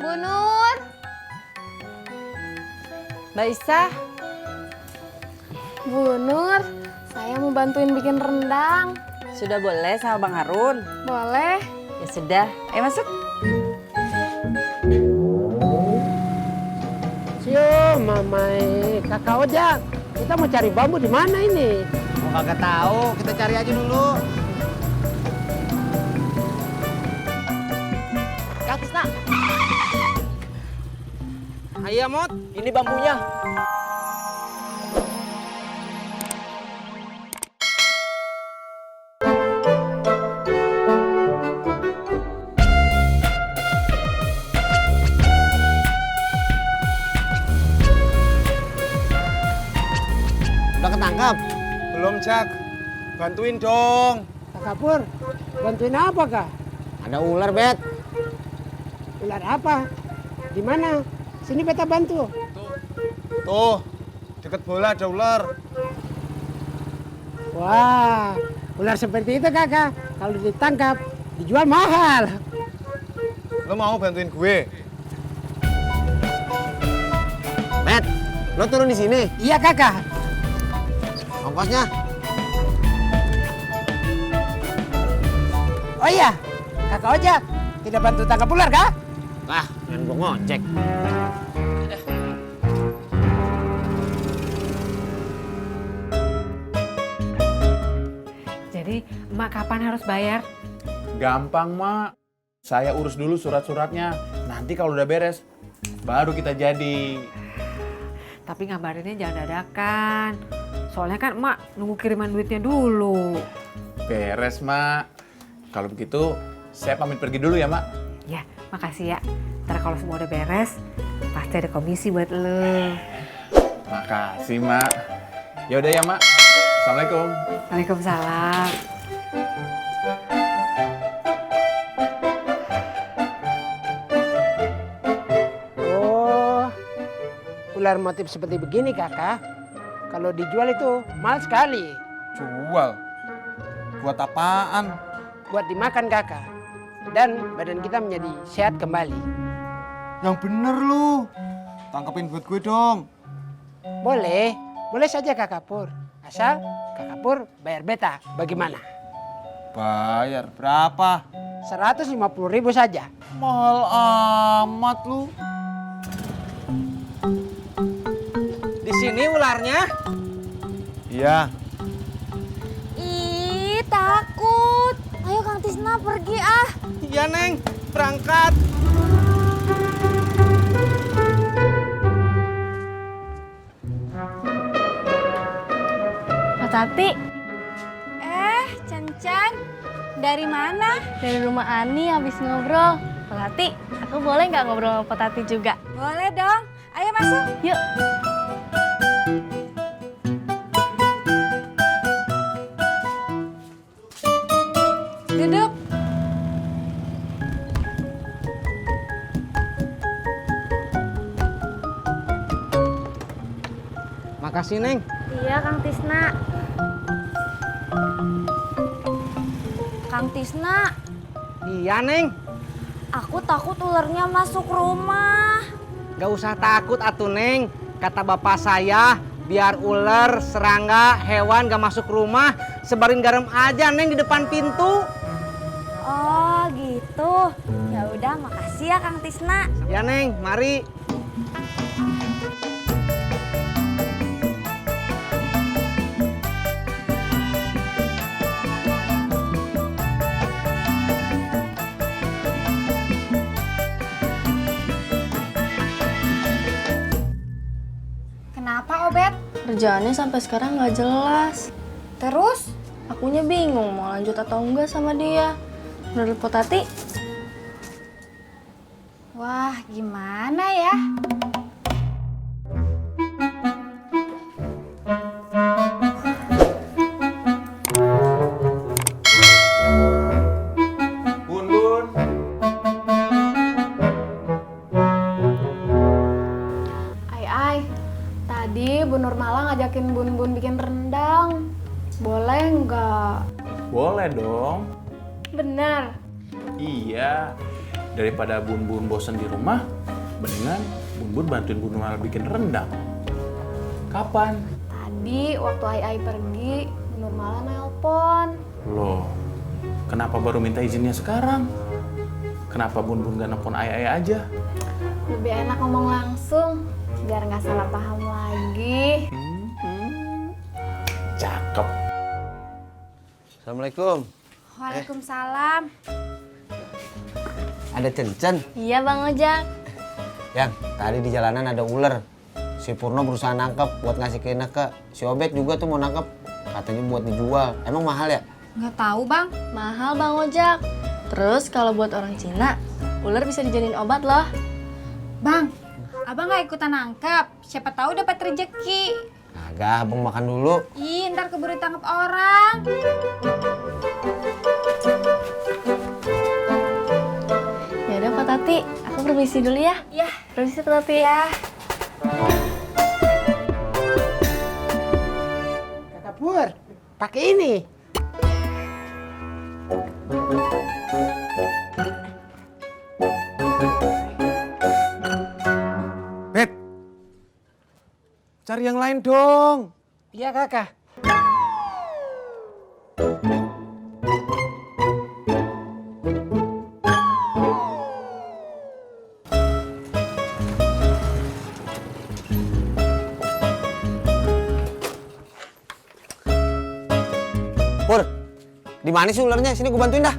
Bu Nur. Mbak Isa. Bu Nur, saya mau bantuin bikin rendang. Sudah boleh sama Bang Harun? Boleh? Ya sudah, ayo masuk. Sio, mamai kakak ojak. Kita mau cari bambu di mana ini? Oh, kagak tahu, kita cari aja dulu. Kak Tisna, Ayo, Mot. ini bambunya. Udah ketangkap? Belum, Jak. Bantuin dong. Kakak Pur, bantuin apa kak? Ada ular, Bet. Ular apa? Di mana? Sini beta bantu. Tuh, deket bola ada ular. Wah, ular seperti itu kakak. Kalau ditangkap, dijual mahal. Lo mau bantuin gue? Bet, lo turun di sini. Iya kakak. Ongkosnya. Oh iya, kakak ojek. Tidak bantu tangkap ular kak? Lah, yang gua ngojek. Jadi, emak kapan harus bayar? Gampang, Mak. Saya urus dulu surat-suratnya. Nanti kalau udah beres, baru kita jadi. Tapi ngabarinnya jangan dadakan. Soalnya kan emak nunggu kiriman duitnya dulu. Beres, Mak. Kalau begitu, saya pamit pergi dulu ya, Mak. Ya, makasih ya. Ntar kalau semua udah beres, pasti ada komisi buat lo. Makasih, Mak. Ya udah ya, Mak. Assalamualaikum. Waalaikumsalam. Oh, ular motif seperti begini kakak. Kalau dijual itu mahal sekali. Jual. Buat apaan? Buat dimakan kakak. Dan badan kita menjadi sehat kembali. Yang bener lu. Tangkepin buat gue dong. Boleh, boleh saja kakak Pur. Asal kakak Pur bayar beta, bagaimana? Bayar berapa? 150.000 saja. Mahal amat lu. Di sini ularnya. Iya. Ih, takut. Ayo Kang Tisna pergi ah. Iya, Neng. Berangkat. Pak Tati. Cen-cen. Dari mana? Dari rumah Ani habis ngobrol. Pak Tati, aku boleh nggak ngobrol sama Pak Tati juga? Boleh dong. Ayo masuk. Yuk. Duduk. Makasih, Neng. Iya, Kang Tisna. Kang Tisna, Iya, Neng. aku takut ularnya masuk rumah. Gak usah takut atuh, Neng. Kata bapak saya, biar ular, serangga, hewan gak masuk rumah, sebarin garam aja, Neng, di depan pintu. Oh, gitu. Ya udah, makasih ya Kang Tisna. Ya, Neng, mari. Kenapa, Obet? Kerjaannya sampai sekarang nggak jelas. Terus? Akunya bingung mau lanjut atau enggak sama dia. Menurut Potati, Wah, gimana ya? Bun, Bun. Ai, tadi Bu Nurmala ngajakin Bun-Bun bikin rendang. Boleh nggak? Boleh dong. Bener. Iya. Daripada Bun Bun bosen di rumah, mendingan Bun Bun bantuin Bun Mal bikin rendang. Kapan? Tadi waktu Ai pergi, Nur Mala nelpon. Loh, kenapa baru minta izinnya sekarang? Kenapa Bun Bun gak nelfon Ai aja? Lebih enak ngomong langsung, biar nggak salah paham lagi. Cakep. Assalamualaikum. Waalaikumsalam. Ada Cencen. Iya Bang Ojak. Yang tadi di jalanan ada ular. Si Purno berusaha nangkep buat ngasih ke Ineke. Si Obet juga tuh mau nangkep. Katanya buat dijual. Emang mahal ya? Nggak tahu Bang. Mahal Bang Ojak. Terus kalau buat orang Cina, ular bisa dijadiin obat loh. Bang, abang nggak ikutan nangkep. Siapa tahu dapat rezeki. Agak, abang makan dulu. Ih, ntar keburu tangkap orang. Ya udah Pak Tati, aku permisi dulu ya. Iya. Permisi Pak Tati. Ya. Kakak Pur, pakai ini. Bet, cari yang lain dong. Iya kakak. Pur, di mana sih ularnya? Sini gue bantuin dah.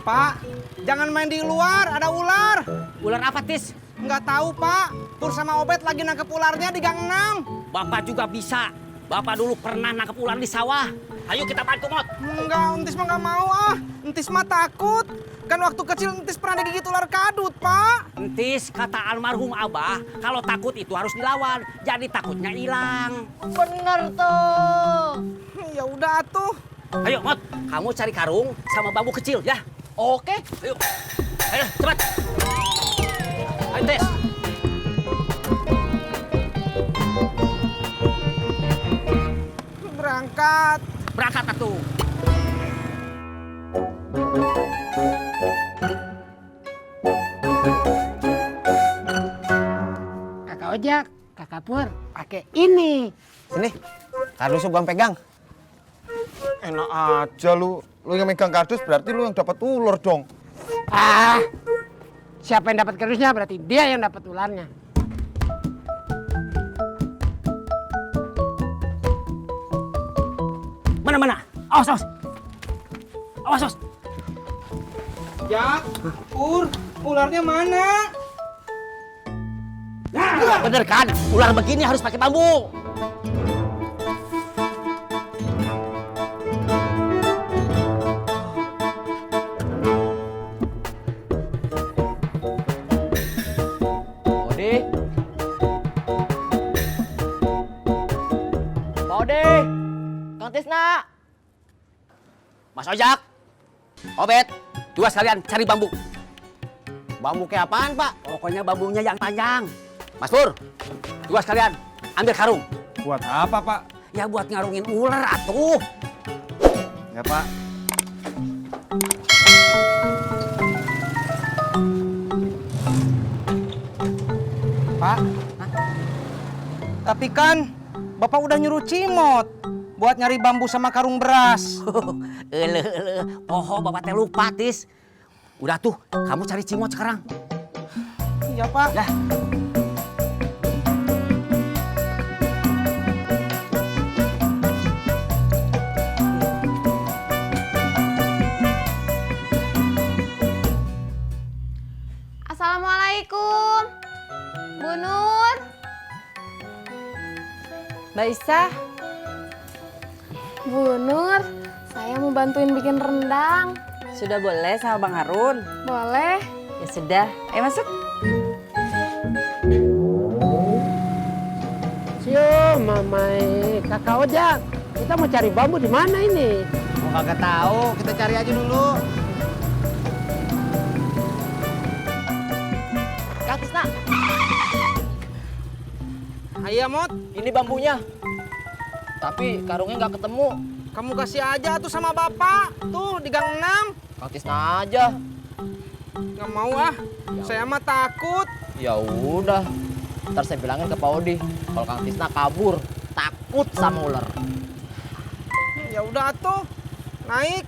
Pak, jangan main di luar, ada ular. Ular apa, Tis? Nggak tahu, Pak. Pur sama Obet lagi nangkep ularnya di gang 6. Bapak juga bisa. Bapak dulu pernah nangkep ular di sawah. Ayo kita bantu, Mot. Enggak, Entis mah nggak mau ah. Entis mah takut. Kan waktu kecil Entis pernah digigit ular kadut, Pak. Entis, kata almarhum Abah, kalau takut itu harus dilawan. Jadi takutnya hilang. Bener tuh. Ya udah tuh. Ayo, Mot. Kamu cari karung sama bambu kecil, ya? Oke. Ayo. Ayo, cepat. Ayo, Tis. Berangkat. Berangkat, atuh. Kakak Ojak, kakak Pur, pakai ini. Sini, kardus bang pegang. Enak aja lu. Lu yang megang kardus berarti lu yang dapat ular dong. Ah, siapa yang dapat kardusnya berarti dia yang dapat ularnya. Mana? Awas, awas. Awas, awas. Ya, Pur, ularnya mana? Bener kan? Ular begini harus pakai bambu. Ode. Ode. Kang Tisna. Mas Ojak. Obet. Dua sekalian cari bambu. Bambu kayak apaan, Pak? Pokoknya bambunya yang panjang. Mas Pur, dua sekalian ambil karung. Buat apa, Pak? Ya buat ngarungin ular atuh. Ya, Pak. Pak. Tapi kan Bapak udah nyuruh Cimot buat nyari bambu sama karung beras. Poho bapak teh lupa, Tis. Udah tuh, kamu cari Cimot sekarang. Iya, Pak. Ya. Assalamualaikum. Bu Nur. Mbak Isa. Bu Nur, saya mau bantuin bikin rendang. Sudah boleh sama Bang Harun? Boleh? Ya sudah, ayo masuk. Sio, mamai kakak Ojak. Kita mau cari bambu di mana ini? Mau kagak tahu, kita cari aja dulu. Kang Tisna, Ayo, Mot. ini bambunya. Tapi karungnya nggak ketemu. Kamu kasih aja tuh sama bapak. Tuh di gang 6. Kang Tisna aja. Nggak mau ah. Saya mah takut. Ya udah. Ntar saya bilangin ke Pak Odi kalau Kang Tisna kabur, takut sama ular. Ya udah tuh. Naik.